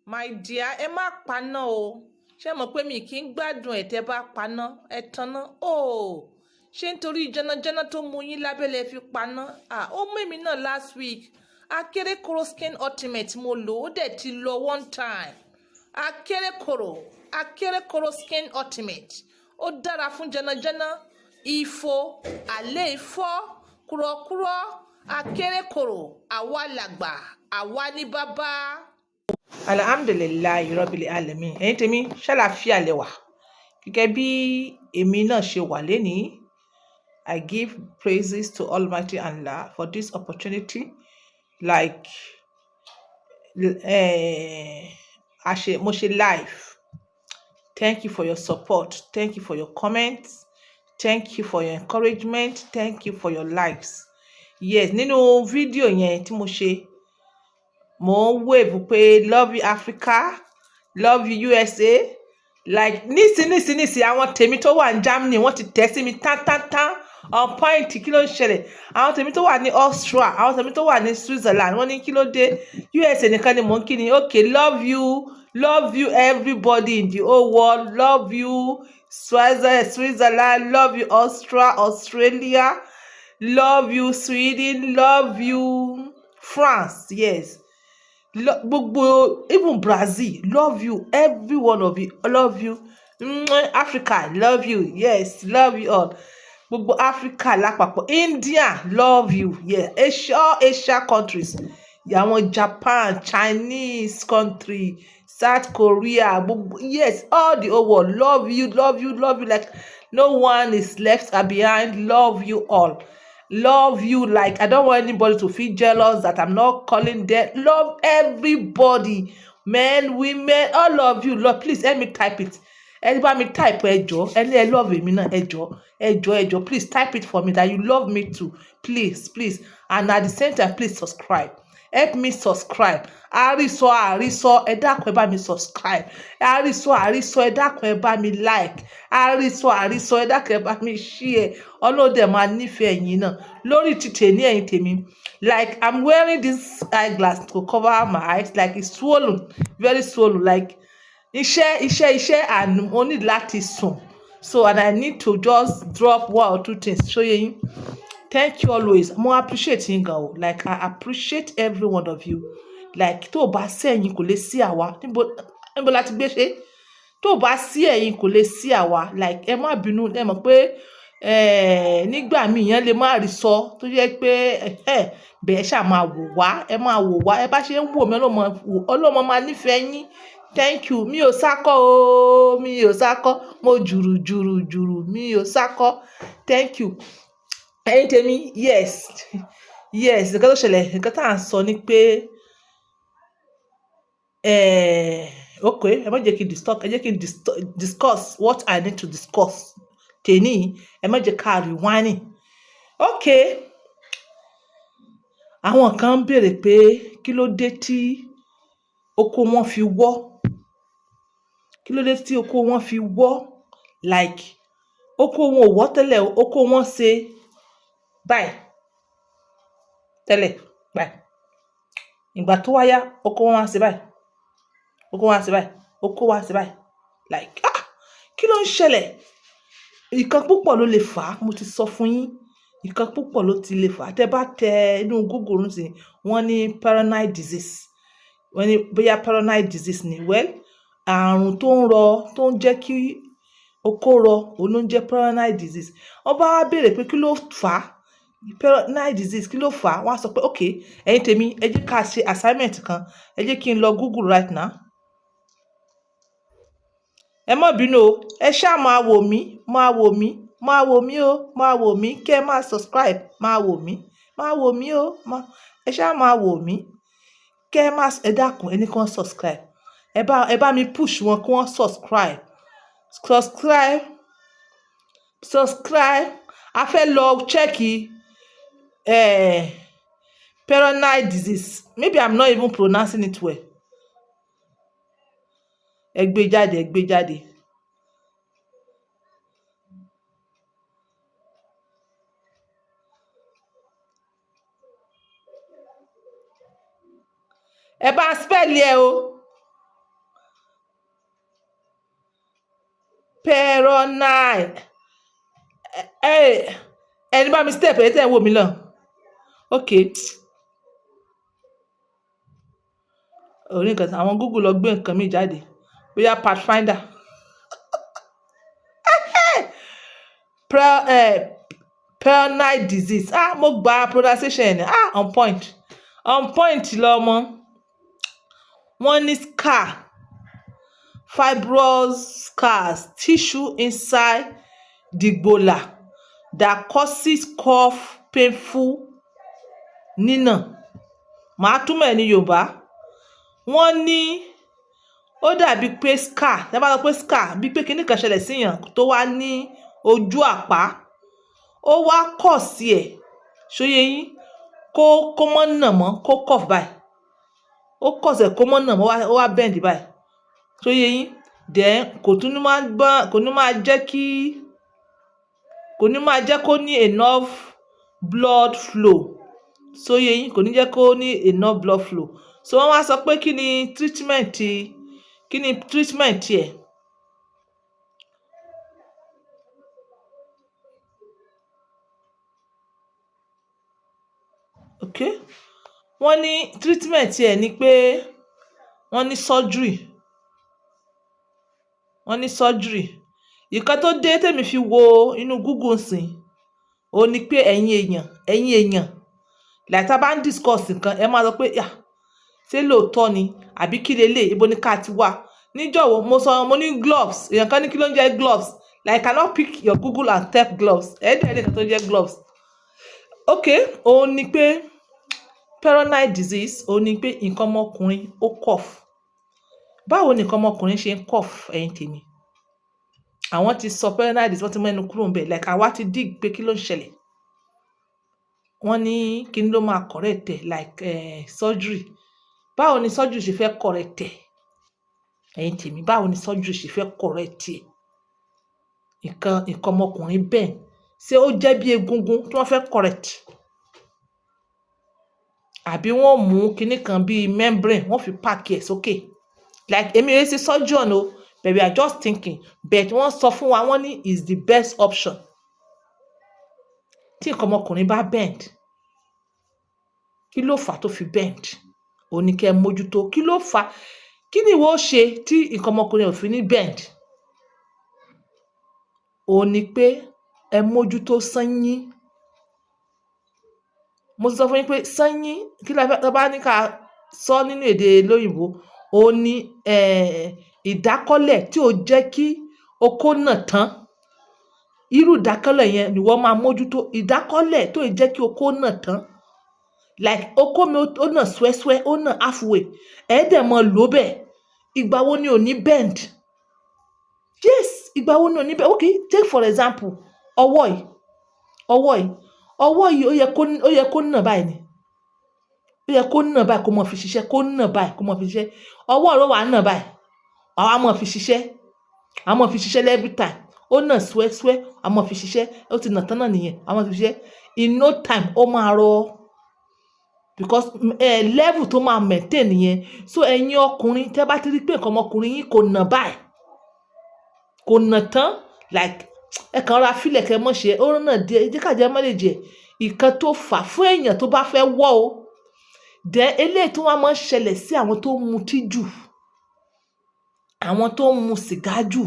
My dear, ẹ má paná o. Ṣé mọ̀ pé mi kì í gbádùn ẹ̀ tẹ́ bá paná, ẹ tanná. O ṣé nítorí jẹnajẹna tó mú yín lábẹ́lẹ̀ fi paná? Ah, ó mú èmi náà last week. Akérèkọ́rọ́ Skin Ultimate mo lò ó, dẹ̀ ti lọ one time. Akérèkọ́rọ́, Akérèkọ́rọ́ Skin Ultimate, ó dára fún jẹnajẹna, ifo, àlẹ́ ifọ́, kúrọ́kúrọ́. Akérèkọ́rọ́, àwa làgbà, àwa ní bàbá. Alhamdulillahi rabbil alamin. Ẹ̀yin tèmi, ṣàlàáfíà lẹ wà gẹ́gẹ́ bí èmi náà ṣe wà lénìí. I give praises to Almighty Allah for this opportunity. Like a ṣe, mo ṣe live. Thank you for your support, thank you for your comments, thank you for your encouragement, thank you for your likes. Yes, nínú fídíò yẹn tí mo ṣe, mo ń wave pé love you Africa, love you USA. Like nísìn nísìn nísìn, àwọn tèmi tó wà ní Germany, wọ́n ti tẹ̀ sí mi tán tán tán, on point. Kí ló ń ṣẹlẹ̀? Àwọn tèmi tó wà ní Austria, àwọn tèmi tó wà ní Switzerland, wọ́n ní kí ló dé, USA nìkan ni mò ń kí ni. Okay, love you, love you everybody in the whole world. Love you Switzerland, love you Austria, Australia, love you Sweden, love you France, yes, gbogbo, even Brazil, love you, every one of you, love you. Africa, love you, yes, love you all. Gbogbo Africa lápapọ̀, India, love you, yeah, Asia, all Asia countries, àwọn Japan, Chinese country, South Korea, gbogbo, yes, all the whole world, love you, love you, love you. Like no one is left behind. Love you all, love you. Like I don't want anybody to feel jealous that I'm not calling them. Love everybody, men, women, all of you. Love, please help me type it. Ẹ bá mi type, ẹ jọ̀ọ́. Ẹ ní ẹ love èmi náà. Ẹ jọ̀ọ́, ẹ jọ̀ọ́, ẹ jọ̀ọ́, please type it for me that you love me too, please, please. And at the same time, please subscribe, help me subscribe. Àrísọ, àrísọ, ẹ dákun, ẹ bá mi subscribe. Àrísọ, àrísọ, ẹ dákun, ẹ bá mi like. Àrísọ, àrísọ, ẹ dákun, ẹ bá mi share. Ọlọ́dẹ máa nífẹ̀ẹ́ ẹ̀yin náà lórí títẹ̀ ní. Ẹ̀yin tèmi, like I'm wearing this eyeglass to cover my eyes, like it's swollen, very swollen. Like iṣẹ́, iṣẹ́, iṣẹ́, and mo need láti sùn, so and I need to just drop one or two things. Ṣó yé yín? Thank you always. Mo appreciate yín gan o. Like I appreciate every one of you. Like tó o bá sí ẹ̀yin, kò lè sí àwa. Níbo níbo la ti gbé ṣe? Tó o bá sí ẹ̀yin, kò lè sí àwa. Like ẹ má bínú, ẹ mọ̀ pé nígbà míì èèyàn lè má rí sọ, tó jẹ́ pé bẹ́ẹ̀ ṣáà máa wò wá, ẹ máa wò wá. Ẹ bá ṣe ń wò mí, Ọlọ́mọ máa nífẹ̀ẹ́ yín. Thank you. Mi ò sákọ́ o, mi ò sákọ́. Mo jùrù jùrù jùrù, mi ò sákọ́. Thank you, ẹ̀yin tèmi. Yes, nǹkan tó ṣẹlẹ̀, nǹkan tá à ń sọ ni pé ok, ẹ má jẹ́ kí n discuss, ẹ jẹ́ kí n discuss what I need to discuss tèní. Ẹ má jẹ́ ká rewinding. Ok, àwọn kan ń béèrè pé kí ló dé tí oko wọn fi wọ́, kí ló dé tí oko wọn fi wọ́. Like oko wọn ò wọ́ tẹ́lẹ̀, oko wọn ṣe báyìí tẹ́lẹ̀ báyìí. Ìgbà tó wá yá, oko wọn wá ṣe báyìí, oko wọn wá ṣe báyìí, oko wá ṣe báyìí. Like ah, kí ló ń ṣẹlẹ̀? Nǹkan púpọ̀ ló lè fà á. Mo ti sọ fún yín, nǹkan púpọ̀ ló ti lè fà á. Tẹ́ bá tẹ inú Google nísìnyí, wọ́n ní Peyronie disease, wọ́n ní bóyá Peyronie disease ni. Well, àrùn tó ń rọ, tó ń jẹ́ kí okó rọ, òun ló ń jẹ́ Peyronie disease. Wọ́n bá wá béèrè pé kí ló fà á, Peyronie disease, kí ló fà á, wọ́n á sọ pé ok. Ẹ̀yin tèmi, ẹ jẹ́ ká ṣe assignment kan. Ẹ jẹ́ kí n lọ Google right now. Ẹ má bínú o. Ẹ ṣáà máa wò mí, máa wò mí, máa wò mí o, máa wò mí, kẹ́ ẹ máa subscribe. Máa wò mí, máa wò mí o, ẹ ṣáà máa wò mí, kẹ́ ẹ máa, ẹ dákun, ẹ ní kí wọ́n subscribe. Ẹ bá mi push wọn kí wọ́n subscribe, subscribe, subscribe. A fẹ́ lọ check Peyronie disease. Maybe I'm not even pronouncing it well. Ẹ gbé jáde, ẹ gbé jáde. Ẹ bá spell ẹ o. Peyronie, ẹni bá mi step ẹ tẹ́ ẹ wò mí lọ. Okay, orí nǹkan àwọn Google lọ gbé nǹkan mi jáde, bóyá Pathfinder. Peyronie disease. Ah, mo gba pronunciation ẹ̀. Ah, on point, on point lọ́mọ. Wọ́n ní scar, fibrous scars tissue inside the gbola that causes cough, painful nínà. Màá túmọ̀ ẹ̀ ní Yorùbá. Wọ́n ní ó dàbí pé scar, tí a bá sọ pé scar, bí pé kíní kan ṣẹlẹ̀ síyàn tó wá ní ojú àpá, ó wá kọ̀ sí ẹ̀, ṣóyé yín, kó mọ́ nà mọ́, kó curve báyìí. Ó kọ̀ sí ẹ̀ kó mọ́ nà mọ́, ó wá bend báyìí, ṣóyé yín. Then kò tún ní máa gbọ́n, kò ní máa jẹ́ kí, kò ní máa jẹ́ kó ní enough blood flow, ṣóyé yín, kò ní jẹ́ kó ní enough blood flow. So wọ́n wá sọ pé kí ni treatment, kí ni treatment ẹ̀? Okay, wọ́n ní treatment ẹ̀ ni pé wọ́n ní surgery, wọ́n ní surgery. Ìkan tó dé tèmi fi wo inú Google sìn, ó ní pé ẹ̀yin èèyàn, ẹ̀yin èèyàn, like tá a bá ń discuss nǹkan, ẹ máa sọ pé, "Yà, ṣé lóòótọ́ ni àbí kí leléyìí? Ibo ni ká ti wá?" Níjọ́ wo mo sọ, mo ní gloves. Èèyàn kan ní kí ló ń jẹ́ gloves. Like, I cannot pick your Google and type gloves. Ẹ dẹ̀ ní nǹkan tó ń jẹ́ gloves. Okay, òun ni pé Peyronie disease, òun ni pé nǹkan ọmọkùnrin ó curve. Báwo ni nǹkan ọmọkùnrin ṣe ń curve, ẹ̀yin tèmi? Àwọn ti sọ Peyronie disease, wọ́n ti mẹ́nu kúrò ńbẹ̀. Like àwa ti dig pé kí ló ń ṣẹlẹ̀. Wọ́n ní kí ló máa correct ẹ̀, like surgery. Báwo ni surgery ṣe fẹ́ correct ẹ̀, ẹ̀yin tèmi? Báwo ni surgery ṣe fẹ́ correct ẹ̀? Nǹkan ọmọkùnrin bẹ́ẹ̀, ṣé ó jẹ́ bí egungun tí wọ́n fẹ́ correct, àbí wọ́n mú kinní kan bí membrane, wọ́n fi pack ẹ̀ sókè? Like, èmi ò ṣe surgeon o, but we are just thinking. But wọ́n sọ fún wa, wọ́n ní is the best option. Tí nǹkan ọmọkùnrin bá bend, kí ló fà á tó fi bend? Òun ní kẹ́ ẹ mójútó. Kí ló fà á? Kí ni ìwọ ó ṣe tí nǹkan ọmọkùnrin ò fi ní bend? Òun ni pé ẹ mójútó sányín. Mo ti sọ fún yín pé sányín, kí la fẹ́ tá bá ní ká sọ nínú èdè lóyìnbó, òun ni ìdákọ́lẹ̀ tí ò jẹ́ kí okó nà tán. Irú ìdákọ́lẹ̀ yẹn ni wọ́n máa mójútó, ìdákọ́lẹ̀ tó ì jẹ́ kí okó nà tán. Like okó mi, ó nà swẹ́swẹ́, ó nà halfway, ẹ dẹ̀ mọ lò bẹ́ẹ̀. Ìgbà wo ni ò ní bend? Yes, ìgbà wo ni ò ní bend? Okay, take for example ọwọ́ yìí, ọwọ́ yìí, ọwọ́ yìí, ó yẹ kó nà báyìí ni. Ó yẹ kó nà báyìí, kó mọ fi ṣiṣẹ́, kó nà báyìí, kó mọ fi ṣiṣẹ́. Ọwọ́ rẹ wà nà báyìí, àwa máa fi ṣiṣẹ́, a máa fi ṣiṣẹ́ every time. Ó nà swẹ́swẹ́, a máa fi ṣiṣẹ́. Ó ti nà tán náà nìyẹn, a máa fi ṣiṣẹ́. In no time, ó máa rọ, because level tó máa maintain nìyẹn. So ẹ̀yin ọkùnrin, tẹ́ bá ti rí pé nǹkan ọmọkùnrin yín kò nà báyìí, kò nà tán, like ẹ kàn ra fílẹ̀ kẹ́ mọ́ ṣe, ó nà díẹ̀, ẹ jẹ́ ká jẹ́ manage ẹ̀. Ìkan tó fà fún èèyàn tó bá fẹ́ wọ́ o. Then eléyìí tó wá máa ń ṣẹlẹ̀ sí àwọn tó ń mutí jù, àwọn tó ń mu sìgá jù.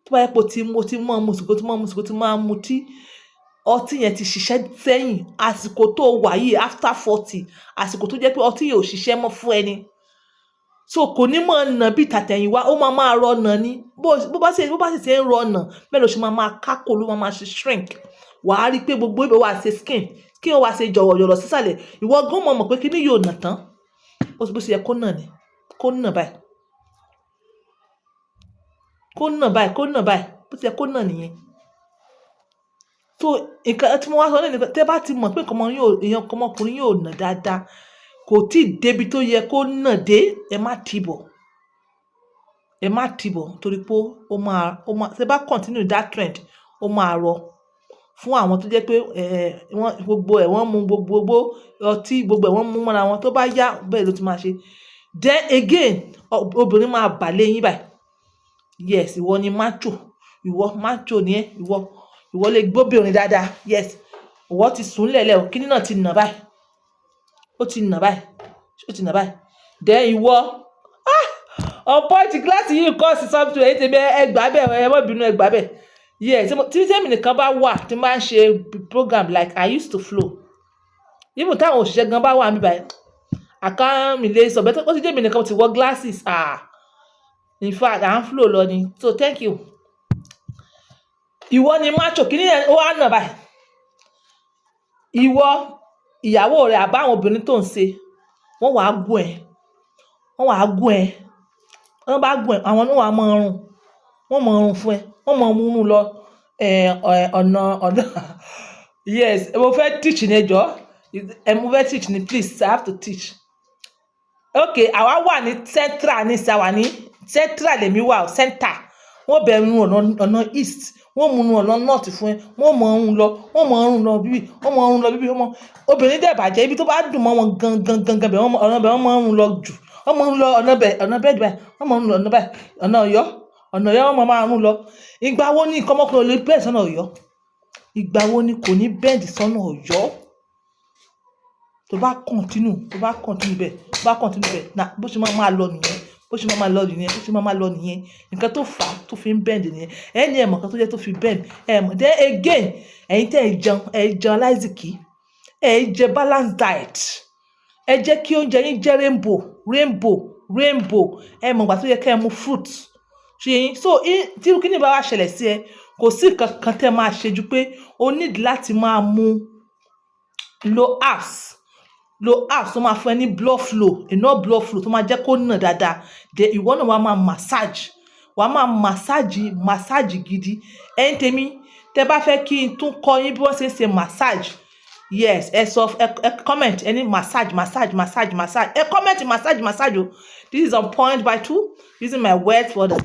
Tó bá jẹ́ pé o ti máa mu sìgá, o ti máa mu sìgá, o ti máa mutí, ọtí yẹn ti ṣiṣẹ́ sẹ́yìn. Àsìkò tó wà yìí, after 40, àsìkò tó jẹ́ pé ọtí yẹn ò ṣiṣẹ́ mọ́ fún ẹni, so kò ní mọ̀ nà bí tàtẹ̀yìnwá, ó máa máa rọ nà ni. Bó bá sì ṣe ń rọ nà bẹ́ẹ̀ ló ṣe máa máa kákò, ló máa máa ṣe shrink. Wàá rí i pé gbogbo ibẹ̀ wà ṣe skin kí wọ́n wá ṣe jọ̀rọ̀jọ̀rọ̀ sísàlẹ̀. Ìwọ gan mọ̀ mọ̀ pé kíní yóò nà tán. Bó ṣe yẹ kó nà ni, kó nà báyìí, kó nà báyìí, kó nà báyìí, bó ṣe yẹ kó nà nìyẹn. So nǹkan tí mo wá sọ náà ni pé tẹ́ bá ti mọ̀ pé nǹkan ọmọ yóò, èèyàn ọmọkùnrin yóò nà dáadáa, kò tí ì débi tó yẹ kó nà dé, ẹ má tì bọ̀, ẹ má tì bọ̀, torí pé ó máa, tẹ́ bá continue that trend, ó máa rọ. Fún àwọn tó jẹ́ pé wọ́n gbogbo ẹ̀ wọ́n mu gbogbo ọtí, gbogbo ẹ̀ wọ́n mú mọ́ra wọn, tó bá yá, bẹ́ẹ̀ ló ti máa ṣe. Then again, obìnrin máa bà lé yín báyìí. Yes, ìwọ ni macho, ìwọ macho ni ẹ́, ìwọ lè gbóbìnrin dáadáa. Yes, ìwọ ti sùn lẹ̀lẹ̀ o, kíní náà ti nà báyìí, ó ti nà báyìí, ó ti nà báyìí. Then ìwọ, ah, on point glass yìí kọ́ sí something. Èyí tèmi, ẹ gbà bẹ́ẹ̀, ẹ má bínú, ẹ gbà bẹ́ẹ̀. Yes, tí tèmi nìkan bá wà tí n bá ń ṣe program, like I used to flow, even táwọn òṣìṣẹ́ gan bá wà níbí báyìí, àká mi lè sọ bẹ́ẹ̀. Ó ti jẹ́ èmi nìkan ti wọ glasses, ah, in fact, à ń flow lọ ni. So thank you. Ìwọ ni macho, kíní yẹn ó wá nà báyìí. Ìwọ, ìyàwó rẹ àbáwọn obìnrin tó ń ṣe, wọ́n wàá gún ẹ, wọ́n wàá gún ẹ. Wọ́n bá gún ẹ, àwọn náà wàá máa rùn, wọ́n máa rùn fún ẹ, wọ́n máa mú un lọ ọ̀nà. Yes, mo fẹ́ teach ní, ẹjọ́ ẹ, mo fẹ́ teach ní. Please, I have to teach. Okay, àwa wà ní central ní sá, wà ní central, lèmi wà o, center. Wọ́n bẹ̀ run ọ̀nà east, wọ́n mú un ọ̀nà north fún ẹ, wọ́n mọ̀ ọ́n lọ, wọ́n mọ̀ ọ́n lọ bíbí, wọ́n mọ̀ ọ́n lọ bíbí. Wọ́n mọ̀ obìnrin dẹ̀ bàjẹ́, ibi tó bá dùn mọ́ wọn gan gan gan gan bẹ̀ wọ́n, ọ̀nà bẹ̀ wọ́n mọ̀ ọ́n lọ jù. Wọ́n mọ̀ ọ́n lọ ọ̀nà bẹ̀, ọ̀nà bẹ́ẹ̀ báyìí, wọ́n mọ̀ ọ́n lọ ọ̀nà báyìí, ọ̀nà Ọ̀yọ́, ọ̀nà Ọ̀yọ́ wọ́n mọ̀ máa rún lọ. Ìgbà wo ni nǹkan ọmọkùnrin ò lè bend sọ́nà Ọ̀yọ́? Ìgbà wo ni kò ní bend sọ́nà Ọ̀yọ́? Tó bá continue, tó bá continue bẹ́ẹ̀, tó bá continue bẹ́ẹ̀ na, bó ṣe máa máa lọ nìyẹn, bó ṣe máa máa lọ nìyẹn, bó ṣe máa máa lọ nìyẹn. Nǹkan tó fà á tó fi ń bend nìyẹn. Ẹ ní ẹ mọ̀ nǹkan tó jẹ́ tó fi bend, ẹ mọ̀. Then again, ẹ̀yin tẹ́ ẹ jẹun, ẹ jẹun aláìsìkí, ẹ jẹ balanced diet. Ẹ jẹ́ kí oúnjẹ yín jẹ́ rainbow, rainbow, rainbow. Ẹ mọ̀ ìgbà tó yẹ kí ẹ mu fruit ṣe yín. So tí kíní bá wá ṣẹlẹ̀ sí ẹ, kò sí nǹkan kan tẹ́ máa ṣe ju pé o need láti máa mu, lo herbs, lo herbs tó máa fún ẹ ní blood flow, enough blood flow tó máa jẹ́ kó nà dáadáa. Then ìwọ náà wàá máa massage, wàá máa massage, massage gidi. Ẹ̀yin tèmi, tẹ́ bá fẹ́ kí n tún kọ́ yín bí wọ́n ṣe ń ṣe massage, yes, ẹ sọ, ẹ comment, ẹ ní massage, massage, massage, massage. Ẹ comment massage, massage o. This is On Point by Two, using my words for the